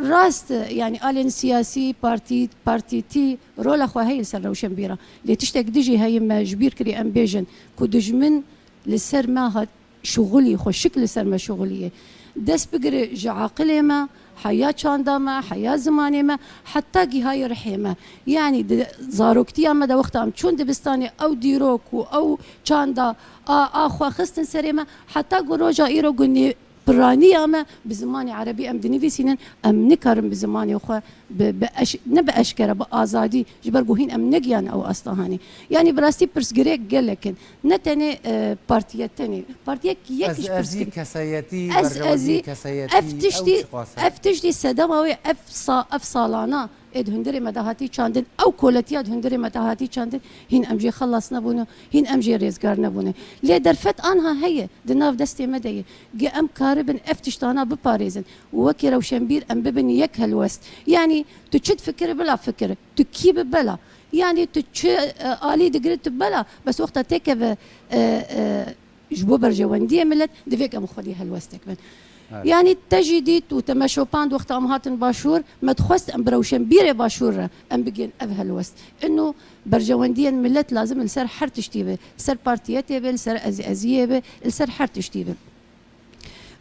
rast e, yanî alên siyasî, partî, partîtî rola xwe heye li ser rewşenbîra. Lê tiştek dijî heye me ji bîr kirî em bêjin ku dijmin li ser me hat şixulî, xweşik li ser me şixulî ye. Dest bigire ji aqilê me, heya çanda me, heya zimanê me, heta gihayê rihê me. Yanî di zaroktiya me de wexta em çûn dibistanê, ew dîrok û ew çanda a, a xwe xistin serê me, heta ku roja îro ku nê piraniya me bi zimanê erebî em dinivîsînin, em nikarin bi zimanê xwe bi, bi eş-, ne bi eşkere, bi azadî, ji ber ku hîn em negiyan ew asta hanê. Yanî bi rastî pirsgirêk gelek in. Ne tenê, e, partiyek tenê. Partiyek yek Ez, ji ez pirsgirêk. Kesayetî, Ez, berjewendî ez, kesayetî, ev tiştî, ev çiqas e? Ev tiştî sedema wê ev sa-, ev salana ê di hundirê me de hatî çandin, ew koletiya di hundirê me de hatî çandin, hîn em jê xelas nebûne, hîn em jê rêzgar nebûne. Lê derfet anha heye, di nav destê me de ye. Ge em karibin ev tiştana biparêzin û wekî rewşenbîr em bibin yek helwest. Yanî tu çi difikirî bila fikir, tu kî bi bela. Yanî tu çi, e, alî digirî tu bela, bes wexta têkeve, e, e, ji bo berjewendiyê milet, divê em xwedî helwestek bin. Evet. Yanî te jî dît û te me şopand wexta em hatin başûr, me dixwest em bi rewşenbîrê başûr re em bigihên ev helwest. Ino berjewendiyên milet lazim li ser her tiştî be, li ser partiyetê be, li ser ez-, eziyê be, li ser her tiştî be.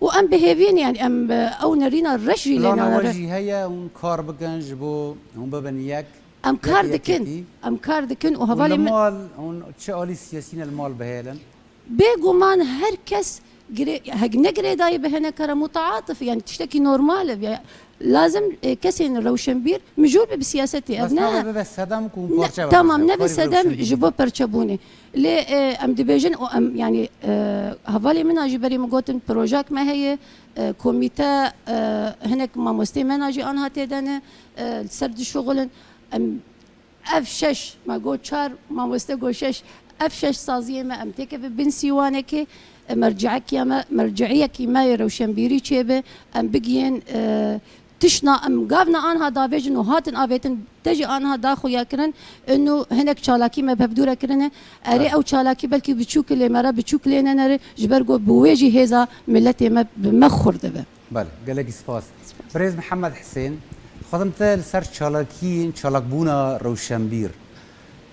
Û em bi hêviyê ne, yanî em, e, ew nerîna reş jî lê Plana we nare. Jî heye hûn kar bikin ji bo hûn bibin yek, Em kar yek dikin, yekîtî? Em kar dikin û Û hevalê li min mal hûn çi alî siyasî ne li mal bihêlin? Bêguman her kes girê-, hek ne girêdayî bi hinekara mutaatif, yanî tiştekî normal e. Ya, lazim, e, kesên rewşenbîr mijûl be bi siyasetê. Ev Bes ne nabê bibe sedem ku hûn Ne, parçe tamam, bibin, nebe karî sedem rewşenbîrî. Ji bo perçebûnê. Lê, e, em dibêjin û em, yanî, e, hevalê min a jî berî min gotin, projek me heye, e, komîte, e, hinek mamostê me na jî anha tê de ne, e, li ser dişuxulin. Em, ev şeş, me got çar, mamoste got şeş, ev şeş saziyê me em têkeve bin sîwanekê, e, merciekî me, merciyekî me yê rewşenbîrî çêbe, em bigiyên, e, Tiştna em gavna anha davêjin û hatin avêtin, te jî anha da xuya kirin, ino hinek çalakî me bi hevdû re kirine. Erê, Evet. ew çalakî belkî biçûk lê me re biçûk lê nenere, ji ber ku bi wê jî hêza miletê me bi me xurt dibe. Belê, gelekî spas. Birêz Mihemed Hisên, dixwazim te li ser çalakiyên çalakbûna rewşenbîr.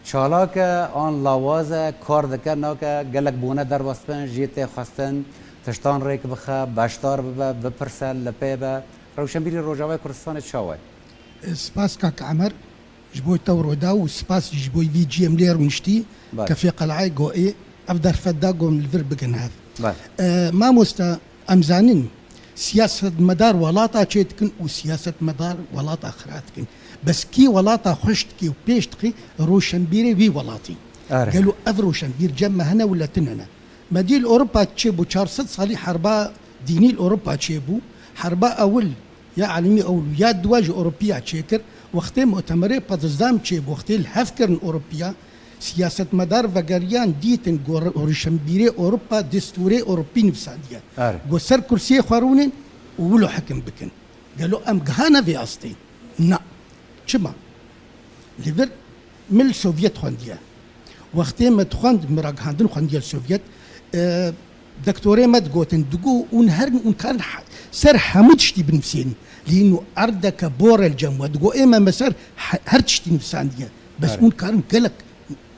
Çalak e an lawaz e, kar dike, nake, gelek bûne derbas bin, jê tê xwestin, tiştan rêk bixe, beşdar bibe, bipirse, li pê be. Rewşenbîrî Rojavayê Kurdistanê çawa ye? Spas kak Emer, ji bo te û Roda û spas ji bo vî cî em lê rûniştî, Belê. Kefê Qel'ayê go ê, ev derfet da go em li vir bigin hev. Belê. E, mamosta, Em zanin, siyasetmedar welata çê dikin û siyasetmedar welata xira dikin. Bes kî welata xweş dikê û pêş dixê, roşenbîrê wî welatî. Are. Gelo ev roşenbîr cem me hene wile tune ne? Me dî li Ewropa çêbû, çar sed salî herba dînî li Ewropa çêbû. Herba ewil ya alemî ewil û ya duwa ji Ewropiya çêkir. Wextê mutemerê Potsdam çêbû, wextê li hev kirin Ewropiya, Siyasetmedar vegeriyan dîtin ku ro-, roşenbîrê Ewropa destûrê Ewropî nivîsandiye. Are. Ku ser kursiyê xwe rûnin û wilo hekim bikin. Gelo em gihane vê astê? Na. Çima? Li vir min li Sovyet xwendiye. Wextê me dixwend, min ragihandin xwendiye li Sovyet, e, Doktorê me digotin, digo, hûn her, hûn karin he-, ser hemû tiştî binivîsênin. Lê hîn û erdeke bor e li cem we. Digo, ê me, me ser he-, her tiştî nivîsandiye. Bes Evet. hûn karin gelek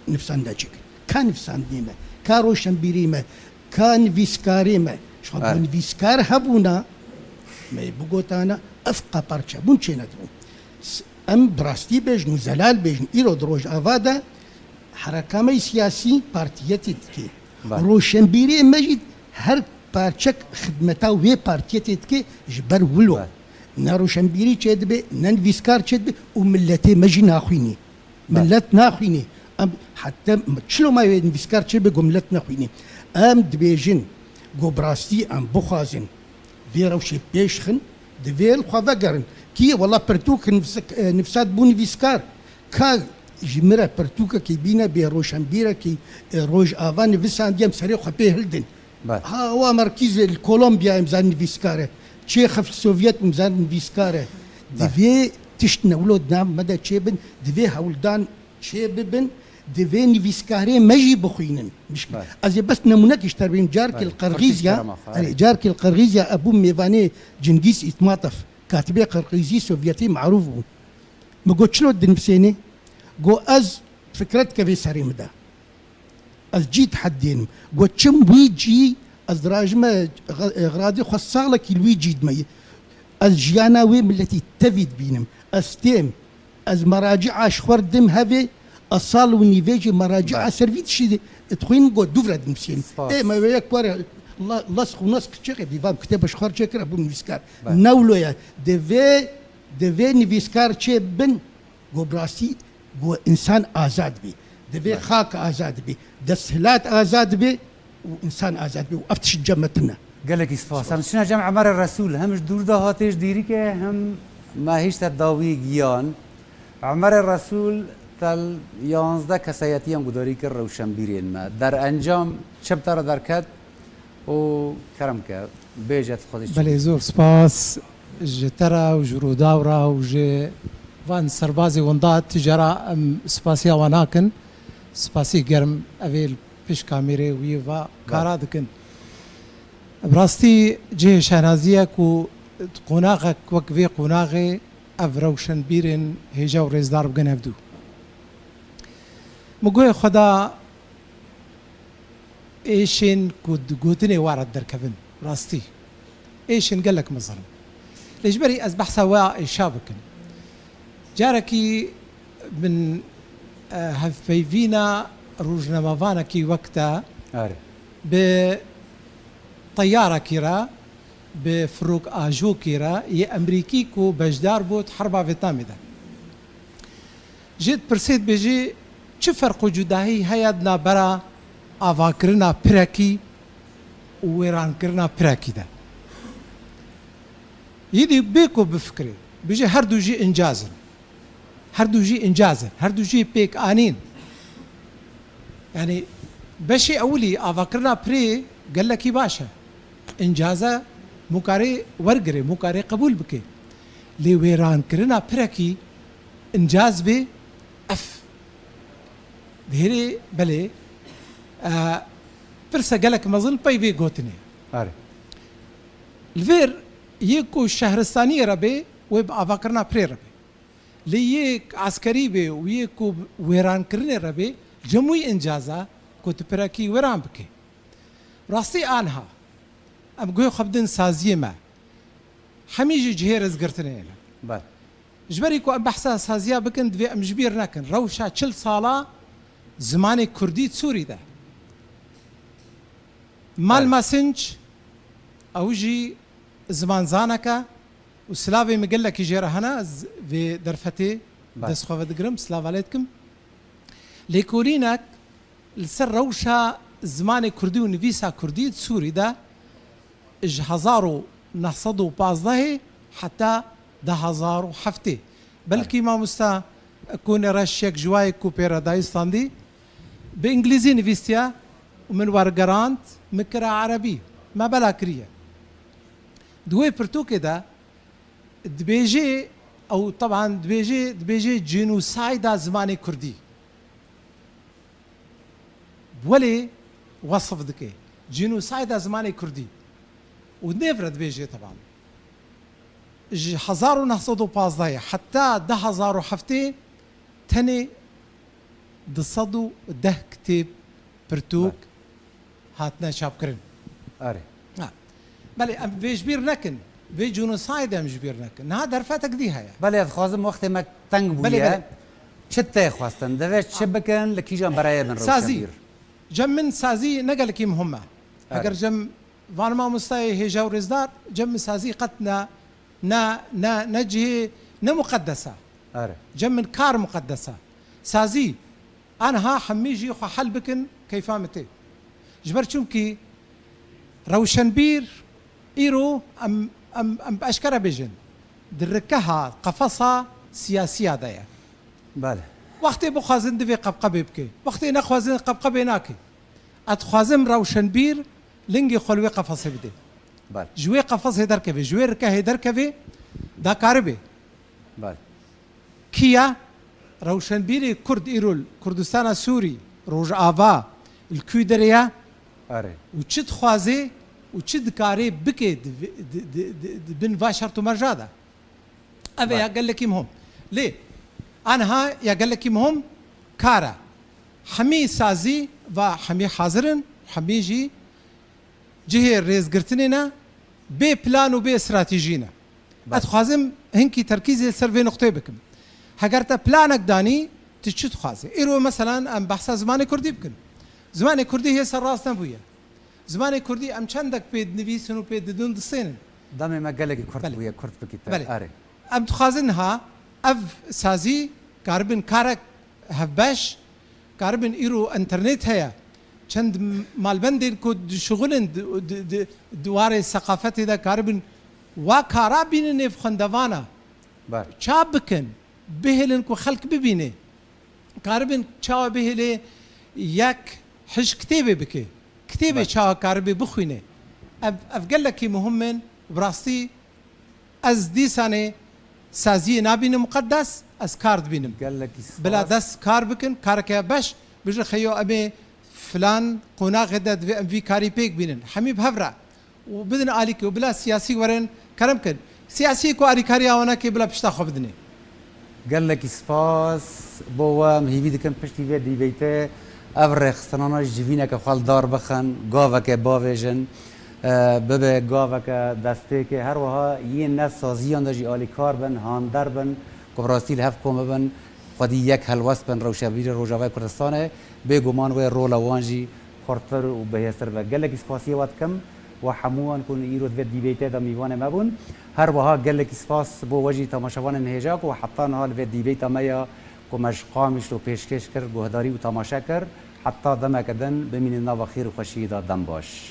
nivîsandina çêkin. Ka nivîsandinê me, ka roşenbîrî me, ka nivîskarê me. Ji xwe Evet. ku nivîskar hebûna, me bigotana, ev qeperçebûn çênedibûn. S-, em bi rastî bêjin û zelal bêjin, îro di Rojava de hereka me yê siyasî partiyetê dike. Belê. Roşenbîrê me jî her parçek xidmeta wê partiyetê dike ji ber wilo. Belê. Ne roşenbîrî çêdibe, ne nivîskar çêdibe û miletê me jî naxwînî. Millet naxwînî. Em heta çilo ma wê nivîskar çê be ku millet nexwînî. Em dibêjin ku bi rastî em bixwazin vê rewşê pêş xin, divê li xwe vegerin. Kî wela pirtûk nivîs-, e, nivîsat bû nivîskar. Ka ji min re pirtûkekî bîne bê roşenbîrekî, e, Rojava nivisandiye em serê xwe pê hildin. Ber. Ha, ewa Markîzê li Kolombiya em zanin nivîskar e. Çê xeft Sovyet em zanin nivîskar e. Ber. Divê tişt newlo di nav me de çêbin, divê hewldan çê bibin, divê nivîskarê me jî bixwînin. Ber. Ez ê bes nemûnekî ji te re bînim. Carkê Ber. li Qirgîzya, Kurtî kerema xwe, erê, carkê li Qirgîzya ez bûm mêvanê Cingîz Îtmatov, katibê Qirgîzî Sovyetî marûf bû. Min got, "Çilo dinivîsênê?" Got, "Ez fikret kevê serê min de." Ez cî dihedînim. Got, "Çim wî cî, ez dirajime ğ-, e, xiradê xwe saxlekî li wî cî dime. Ez jiyana wê miletî tevî dibînim. Ez têm, ez meraci'a ji xwe didim hevê, ez sal û nîvê jî meraci'a Ber. ser vî tiştî dixwînim." Got, "Dûv re dinivîsînim." Spas. Ê, me wê yek were la-, lesk û nesk çêkir, vî van kitêbe ji xwe re çêkir, ez bûm nivîskar. Ber. Newlo ye. Divê, divê nivîskar çê bin. Ku bi rastî ku însan azad bî. Divê Belê. xak azad bî, desthilat azad bî û însan azad bî û ev tişt cem me tune. Gelekî spas. Em çûne cem Emerê Resûl, hem ji dûr de hatê ji dîrîkê, hem me hişte dawî giyan. Emerê Resûl tel yanzdeh kesayetiyan gudarî kir rewşenbîrên me. Derencam çi bi te re derket? û kerem ke, bêje tu xwedî çi Belê, bî. Zor spas ji te re û ji Rûdaw re û ji van serbazê winda tije re em spasiya wan nakin. Spasî germ ev ê li pişt kamêrê wî va Belê. kara dikin. Bi rastî cihê şehnazî ye ku qonaxek wek vê qonaxê ev rewşenbîrên hêja û rêzdar bikin hevdû. Min guhê xwe da êşên ku di gotinê we re derkevin, rastî êşên gelek mezin in. Lê ji berî ez behsa we êşa bikim. Carekî min, e, hevpeyvîna rojnamevanekî wek te Are. bi teyarekî re, bi firokajokî re yê Emerîkî ku beşdar bû di herba Vêtnamê de. Jê dipirsê dibêjê, çi ferq û cudahî heye di navbera avakirina pirekî û wêrankirina pirekî de? Yî dî bê ku bifikirê, bêjê her du jî încaz in. Her du jî încaz in. Her du jî pêk anîn. Yanî beşê ewilî avakirina pirê gelekî baş e. Încaz e, mûkarê wergirê, mûkarê qebûl bike. Lê wêrankirina pirekî încaz bê, ev dihêrê belê, e, pirse gelek mezin pey vê gotinê. Are. Li vêr yê ku şehristaniyê re bê, wê bi avakirina pirê re bê. Lê yê eskerî bê û yê ku wêrankirinê re bê, cem wî incaza ku tu pirekî wêran bikî. Rastî anha, em guhê xwe bidin saziyê me. Hemî jî cihê rêzgirtinê ne. Ber. Ji berî ku em behsa saziya bikin, divê em ji bîr nekin. Rewşa çil sala zimanê kurdî Sûrî de. Mal Ber. Masinc, ew jî zimanzaneke û silavê min gelekî jê re hene, ez vê derfetê Ber. dest xwe vedigirim, silava lê dikim. Lêkolînek li ser rewşa zimanê kurdî û nivîsa kurdî di Sûrî de ji hezar û neh sed û pazdehê heta du hezar û heftê. Belkî Ber. mamosta Konê Reş yek ji wayê ku pê re dayî standî, bi îngilîzî nivîstiye û min wergerand, min kira erebî. Me bela kiriye. Di wê pirtûkê de dibêjê, ew teban dibêjê, dibêjê cînosayda zimanê kurdî. Welê wesf dike. Cînosayda zimanê kurdî. Û nêv re dibêjê teban. Ji hezar û neh sed û pazdehê heta du hezar û heftê tenê du sed û deh kitêb, pirtûk Bak. hatine çapkirin. Erê. Ha. Belê, em vê ji bîr nekin. Vê cînosayde em ji bîr nekin. Niha derfetek dî heye. Belê, ez dixwazim wextê me teng Belê, bûye. belê. Çi tê xwestin? Divê çi bikin? Li kîjan berayê bin Sazî. rewşenbîr? Cem min sazî ne gelekî muhim e. Erê. Eger cem van mamostayê hêja û rêzdar, cem min sazî qet ne, ne, ne, ne cihê, ne muqeddesa. Erê. Cem min kar muqeddesa. sazî, anha hemî jî xwe hel bikin keyfa min tê. Ji ber çimkî rewşenbîr îro em, em, em bi eşkere bêjin, di rikeha qefesa siyasiya de ye. Belê. Wextê bixwazin divê qebqebê bike. Wextê nexwazin qebqebê nake. Ez dixwazim rewşenbîr lingê xwe li wê qefesê bide. Belê. Ji wê qefesê derkeve, ji wê rikehê derkeve, da karibe. Belê. Kiya rewşenbîrê Kurd îro li Kurdistana Sûrî, Rojava, li kû derê ye? Erê. Û çi dixwaze û çi dikare bike di, di, di, di, di bin va şert û merca de? Ev ya gelekî muhim. Lê anha ya gelekî muhim kar e. Hemî sazî va hemî hazir in, hemî jî cihê rêzgirtinê ne, bê plan û bê stratejî ne. Ez dixwazim hinkî terkîzê ser vê nuqteyê bikim. Heger te planek danî, tu çi dixwazî? Îro meselan em behsa zimanê kurdî bikin. Zimanê kurdî hê serrast nebûye. Zimanê kurdî em çendek pê dinivîsin û pê didin distênin. Demê me gelekî kurt Belê. bûye, kurt bikî te. Belê. Erê. Em dixwazin niha ev sazî karibin karek hevbeş, karibin îro înternet heye. Çend malbendên ku dişixulin di, di, di, di warê seqafetê de karibin wa kara bînin nêv xwendevana. Ber. Ça bikin, bihêlin ku xelk bibîne. Karibin çawa bihêlê yek hij kitêbê bike. Kitêbê Belê. çawa karibe bixwîne. Ev, ev gelekî muhim in. Bi rastî ez dîsanê saziyê nabînim muqedes, ez kar dibînim. Gelekî spas. Bila dest kar bikin, kareke beş, bijin xeyo em ê filan qonaxê de divê em vî karî pêk bînin. Hemî bi hev re û bidin alîkê û bila siyasî werin kerem kin. Siyasî ku alîkariya wan nake bila pişta xwe bidinê. Gelekî spas bo we. Em hîvî dikin piştî vê dîbeytê ev rêxistinana jî civîneke xwe li dar bixin, gaveke bavêjin, e, bibe gaveke destpêkê. Her wiha yên ne saziyan de jî alîkar bin, hander bin, ku bi rastî li hev kom bibin, xwedî yek helwest bin rewşenbîrê Rojavayê Kurdistanê. Bêguman wê rola wan jî xurttir û bihêztir be. Gelekî spasiyê we dikim we hemû wan ku îro di vê dîbeytê de mîvanê me bûn. Her wiha gelekî spas bo we jî temaşevanên hêja ku heta niha li vê dîbeyta me ya ku me ji Qamişlo pêşkêş kir, guhdarî û temaşe kir. Heta demeke din bimînin nava xêr û xweşiyê de, dem baş.